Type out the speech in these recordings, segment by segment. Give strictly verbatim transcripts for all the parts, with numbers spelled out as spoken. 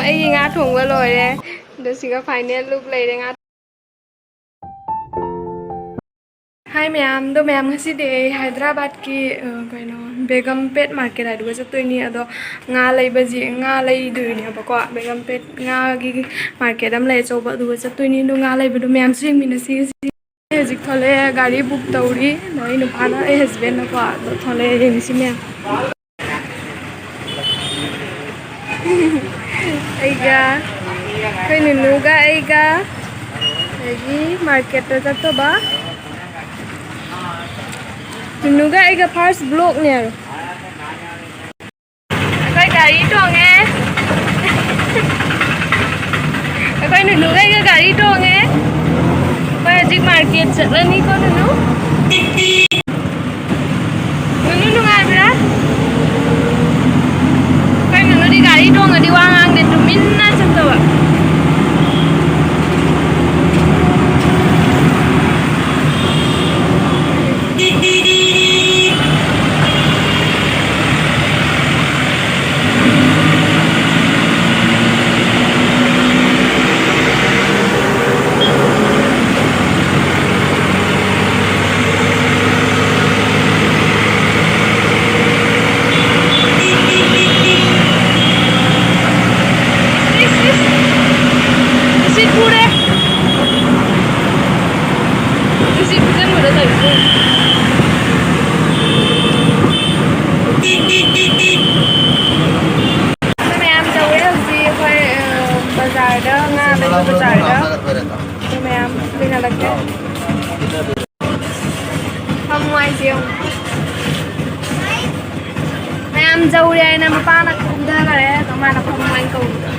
ꯑꯩꯒꯤ ꯉꯥ ꯊꯣꯡꯕ ꯂꯣꯏꯔꯦ꯫ ꯑꯗꯣ ꯁꯤꯒ final look ꯂꯩꯔꯦ ꯉꯥ꯫ Hi ꯃꯌꯥꯝꯗꯣ, ꯃꯌꯥꯝ ꯉꯁꯤꯗꯤ ꯑꯩ ꯍꯥꯏꯗ꯭ꯔꯕꯥꯗꯀꯤ, ꯑ, ꯀꯩꯅꯣ, ꯕꯦꯒꯝꯄꯦꯠ market ꯍꯥꯏꯗꯨꯒ ꯆꯠꯇꯣꯏꯅꯤ꯫ ꯑꯗꯣ ꯉꯥ ꯂꯩꯕꯁꯤ, ꯉꯥ ꯂꯩꯗꯣꯏꯅꯦꯕꯀꯣ꯫ ꯕꯦꯒꯝꯄꯦꯠ ꯉꯥꯒꯤ market ꯑꯃ ꯂꯩ ꯑꯆꯧꯕ, ꯑꯗꯨꯒ ꯆꯠꯇꯣꯏꯅꯤ꯫ ꯑꯗꯣ ꯉꯥ ꯂꯩꯕꯗꯣ ꯃꯌꯥꯝꯁꯨ ꯌꯦꯡꯃꯤꯟꯅꯁꯤ꯫ ꯍꯧꯖꯤꯛ ꯊꯣꯛꯂꯛꯑꯦ, ꯒꯥꯔꯤ book ꯇꯧꯔꯤ꯫ ꯑꯗꯣ ꯑꯩ ꯅꯨꯄꯥꯅ, ꯑꯩ husbandꯅꯀꯣ꯫ ꯑꯗꯣ ꯊꯣꯛꯂꯛꯑꯦ, ꯌꯦꯡꯁꯤ ꯃꯌꯥꯝ꯫ ꯑꯩꯒ, ꯑꯩꯈꯣꯏ ꯅꯨꯅꯨꯒ ꯑꯩꯒ, ꯑꯗꯒꯤ marketꯇ ꯆꯠꯇꯧꯕ꯫ ꯅꯨꯅꯨꯒ ꯑꯩꯒ first vlogꯅꯦ꯫ ꯑꯩꯈꯣꯏ ꯒꯥꯔꯤ ꯇꯣꯡꯉꯦ꯫ ꯑꯩꯈꯣꯏ ꯅꯨꯅꯨꯒ ꯑꯩꯒ ꯒꯥꯔꯤ ꯇꯣꯡꯉꯦ꯫ ꯑꯩꯈꯣꯏ ꯍꯧꯖꯤꯛ market ꯆꯠꯂꯅꯤꯀꯣ, ꯅꯨꯅꯨ꯫ ꯅꯨꯅꯨ ꯅꯨꯡꯉꯥꯏꯕ꯭ꯔꯥ? ꯑꯩꯈꯣꯏ ꯅꯨꯅꯨꯗꯤ ꯒꯥꯔꯤ ꯇꯣꯡꯉꯗꯤ ꯋꯥ ꯉꯥꯡꯗꯦ, ꯇꯨꯃꯤꯟꯅ ꯆꯠꯇꯧꯕ꯫ ꯏꯁ, ꯏꯁ, ꯏꯁ꯫ ꯏꯁꯤꯠ ꯄꯨꯔꯦ꯫ ꯏꯁꯤꯠ ꯄꯨꯁꯟꯕꯗ ꯇꯧꯔꯤꯁꯦ꯫ ꯑꯩꯈꯣꯏ ꯃꯌꯥꯝ ꯇꯧꯔꯦ ꯍꯧꯖꯤꯛ ꯑꯩꯈꯣꯏ, ꯑ, ꯕꯖꯥꯔꯗ, ꯉꯥ ꯂꯩꯕ ꯕꯖꯥꯔꯗ꯫ ꯑꯩꯈꯣꯏ ꯃꯌꯥꯝ ꯊꯦꯡꯅꯔꯛꯀꯦ꯫ ꯐꯝꯃꯣ ꯍꯥꯏꯁꯦ ꯌꯦꯡꯉꯨ꯫ ꯃꯌꯥꯝ ꯖꯧꯔꯦ ꯍꯥꯏꯅ ꯃꯄꯥꯅ ꯀꯨꯝꯊꯈꯔꯦ, ꯑꯗꯣ ꯃꯥꯅ ꯐꯝꯃꯣ ꯍꯥꯏꯅ ꯀꯧꯕꯗꯣ꯫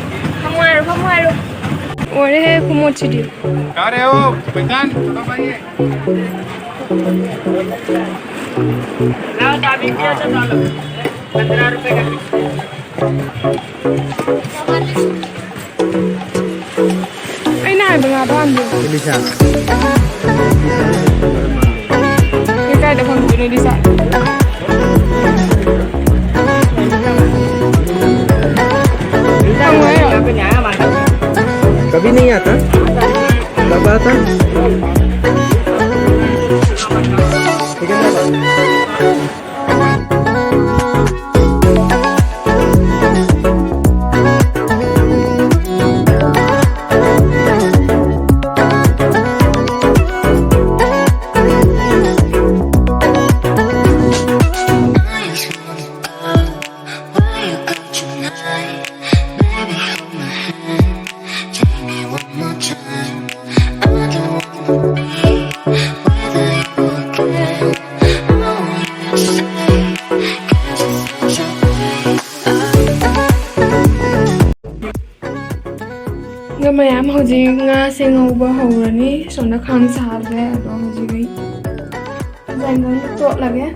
ꯐꯝꯃꯣ ꯍꯥꯏꯔꯣ, ꯐꯝꯃꯣ ꯍꯥꯏꯔꯣ꯫ ꯑꯣꯏꯔꯦꯍꯦ ꯈꯨꯃꯣꯠꯁꯤꯗꯤ꯫ ꯀꯥꯔꯦ ꯍꯣ, ꯄꯩꯁꯥ ꯀꯃꯥꯏꯅ? ꯂꯥꯎ, ꯆꯥꯕꯤ ꯄꯤꯌꯣ, ꯆꯠꯂꯣ꯫ ꯄꯟꯗ꯭ꯔꯥ ꯔꯨꯄꯦ ꯀꯥ꯫ ꯑꯩꯅ ꯍꯥꯏꯕ ꯉꯥꯗꯣ ꯍꯥꯟꯅ ꯄꯤꯔꯛꯑꯣ꯫ ꯏꯂꯤꯁꯥ꯫ ꯁꯤ ꯀꯥꯏꯗ ꯐꯪꯗꯣꯏꯅꯣ, ꯏꯂꯤꯁꯥ? ꯐꯪꯉꯣꯏ꯫ ꯑꯗꯣ ꯃꯌꯥꯝ, ꯍꯧꯖꯤꯛ ꯉꯥꯁꯦ ꯉꯧꯕ ꯍꯧꯔꯅꯤ꯫ ꯁꯣꯝꯗ ꯈꯥꯡ ꯁꯥꯍꯜꯂꯦ꯫ ꯑꯗꯣ ꯍꯧꯖꯤꯛ ꯑꯩ ꯌꯥꯏꯉꯪ ꯇꯣꯠꯂꯒꯦ꯫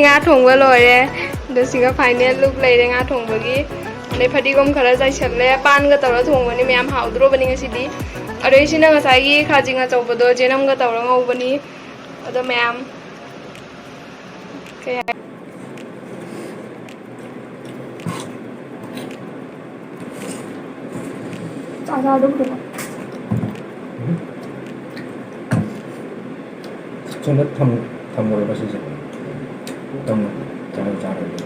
ꯉꯥ ꯊꯣꯡꯕ ꯂꯣꯏꯔꯦ꯫ ꯑꯗꯣ ꯁꯤꯒ final look ꯂꯩꯔꯦ ꯉꯥ ꯊꯣꯡꯕꯒꯤ꯫ ꯑꯗꯩ ꯐꯗꯤꯒꯣꯝ ꯈꯔ ꯆꯥꯏꯁꯜꯂꯦ꯫ ꯄꯥꯟꯒ ꯇꯧꯔ ꯊꯣꯡꯕꯅꯤ, ꯃꯌꯥꯝ ꯍꯥꯎꯗ꯭ꯔꯣꯕꯅꯤ ꯉꯁꯤꯗꯤ꯫ ꯑꯗꯩ ꯁꯤꯅ ꯉꯁꯥꯏꯒꯤ ꯈꯥꯖꯤꯡ ꯑꯆꯧꯕꯗꯣ ꯆꯦꯅꯝꯒ ꯇꯧꯔ ꯉꯧꯕꯅꯤ꯫ ꯑꯗꯣ ꯃꯌꯥꯝ ꯀꯩ ꯍꯥꯏ-, ꯆꯥꯛ ꯆꯥꯗꯧꯕꯗꯣ꯫ ꯁꯣꯝꯗ ꯊꯝ-, ꯊꯝꯃꯨꯔꯕ ꯁꯤꯁꯦ? ꯇꯞꯅ ꯆꯥꯔ ꯆꯥꯔꯒꯦ꯫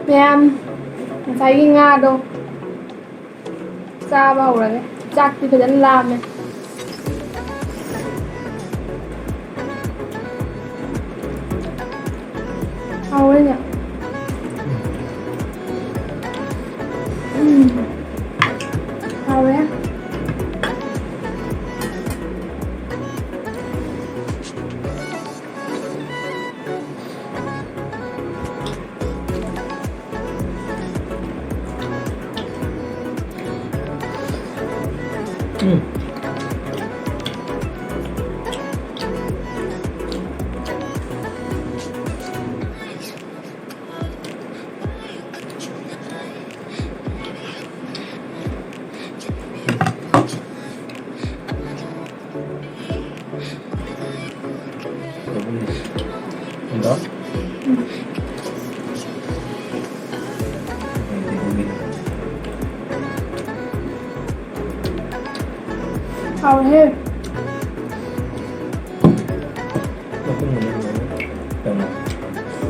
ꯃꯌꯥꯝ, ꯉꯁꯥꯏꯒꯤ ꯉꯥꯗꯣ ꯆꯥꯕ ꯍꯧꯔꯒꯦ꯫ ꯆꯥꯛꯇꯤ ꯐꯖꯅ ꯂꯥꯝꯃꯦ꯫ ꯍꯥꯎꯋꯦꯅꯦ꯫ ꯎꯝ꯫ ꯍꯥꯎꯋꯦ꯫ ꯎꯝ꯫ ꯍꯥꯎꯋꯦꯍꯦ꯫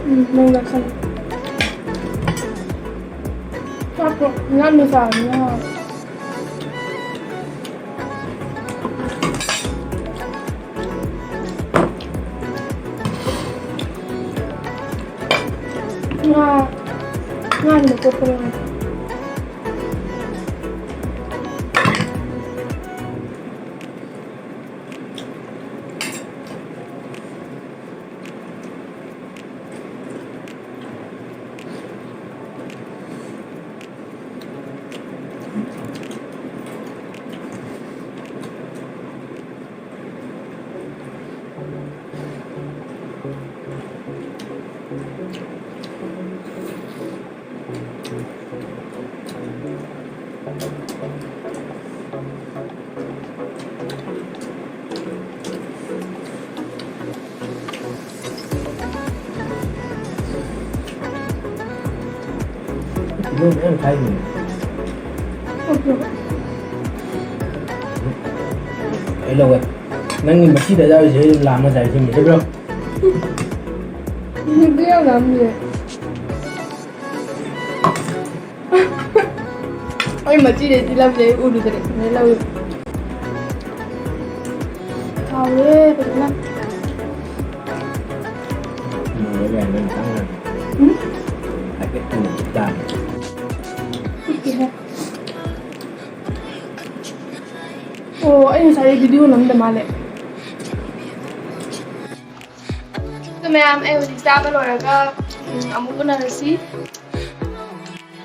ꯎꯝ, ꯃꯣꯔꯣꯛ ꯌꯥꯛꯁꯜꯂꯦ꯫ ꯆꯥꯛꯇꯣ ꯌꯥꯝꯅ ꯆꯥꯕꯅꯤꯅ ꯍꯥꯎꯋꯦ꯫ ꯉꯥ, ꯉꯥꯅ ꯀꯣꯠꯄ ꯅꯨꯡꯉꯥꯏ꯫ ꯅꯣꯏ ꯃꯌꯥꯝ ꯈꯥꯏꯗꯣꯏꯅꯦ꯫ ꯑꯩ ꯂꯧꯋꯦ꯫ ꯅꯪꯒꯤ ꯃꯁꯤꯗ ꯌꯥꯎꯔꯤꯁꯦ ꯑꯩ ꯑꯗꯨꯝ ꯂꯥꯝꯃ ꯆꯥꯏ ꯁꯤꯅꯤ꯫ ꯍꯩꯕ꯭ꯔꯣ? ꯅꯨꯄꯤ ꯌꯥꯝ ꯂꯥꯝꯃꯤꯌꯦ꯫ ꯑꯩ ꯃꯆꯤꯗꯩꯗꯤ ꯂꯧꯗꯦ, ꯑꯩ ꯎꯔꯨꯗ꯭ꯔꯦ꯫ ꯑꯗꯩ ꯂꯧꯏ꯫ ꯍꯥꯎꯔꯦ ꯐꯖꯅ꯫ ꯃꯨꯟꯕ ꯌꯥꯏ, ꯅꯪ ꯈꯪꯉꯅꯤ꯫ ꯎꯝ? ꯍꯥꯏꯐꯦꯠ ꯊꯨꯝ ꯇꯥꯔꯦ꯫ ꯎꯠꯀꯦꯍꯦ꯫ ꯑꯣ, ꯑꯩ ꯉꯁꯥꯏ video ꯅꯝꯗ ꯃꯥꯜꯂꯦ꯫ ꯑꯗꯨ ꯃꯌꯥꯝ, ꯑꯩ ꯍꯧꯖꯤꯛ ꯆꯥꯕ ꯂꯣꯏꯔꯒ, ꯎꯝ, ꯑꯃꯨꯛ ꯎꯅꯔꯁꯤ꯫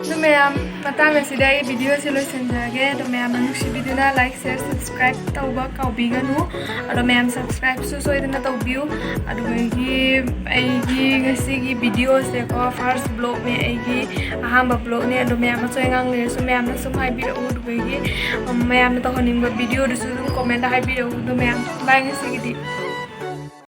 ꯑꯗꯨ ꯃꯌꯥꯝ, ꯃꯇꯥꯡ ꯑꯁꯤꯗ ꯑꯩ video ꯑꯁꯤ ꯂꯣꯏꯁꯤꯟꯖꯔꯒꯦ꯫ ꯑꯗꯣ ꯃꯌꯥꯝꯅ ꯅꯨꯡꯁꯤꯕꯤꯗꯨꯅ like, share, subscribe ꯇꯧꯕ ꯀꯥꯎꯕꯤꯒꯅꯨ꯫ ꯑꯗꯣ ꯃꯌꯥꯝ subscribeꯁꯨ ꯁꯣꯏꯗꯅ ꯇꯧꯕꯤꯌꯨ꯫ ꯑꯗꯨꯗꯒꯤ ꯑꯩꯒꯤ ꯉꯁꯤꯒꯤ videoꯁꯦꯀꯣ, first vlogꯅꯦ, ꯑꯩꯒꯤ ꯑꯍꯥꯟꯕ vlogꯅꯦ꯫ ꯑꯗꯣ ꯃꯌꯥꯝ ꯑꯁꯣꯏ ꯑꯉꯥꯡ ꯂꯩꯔꯁꯨ ꯃꯌꯥꯝꯅ ꯁꯨꯝ ꯍꯥꯏꯕꯤꯔꯛꯎ꯫ ꯑꯗꯨꯗꯒꯤ, ꯎꯝ, ꯃꯌꯥꯝꯅ ꯇꯧꯍꯟꯅꯤꯡꯕ videoꯗꯨꯁꯨ ꯑꯗꯨꯝ commentꯇ ꯍꯥꯏꯕꯤꯔꯛꯎ꯫ ꯑꯗꯣ ꯃꯌꯥꯝ, bye ꯉꯁꯤꯒꯤꯗꯤ꯫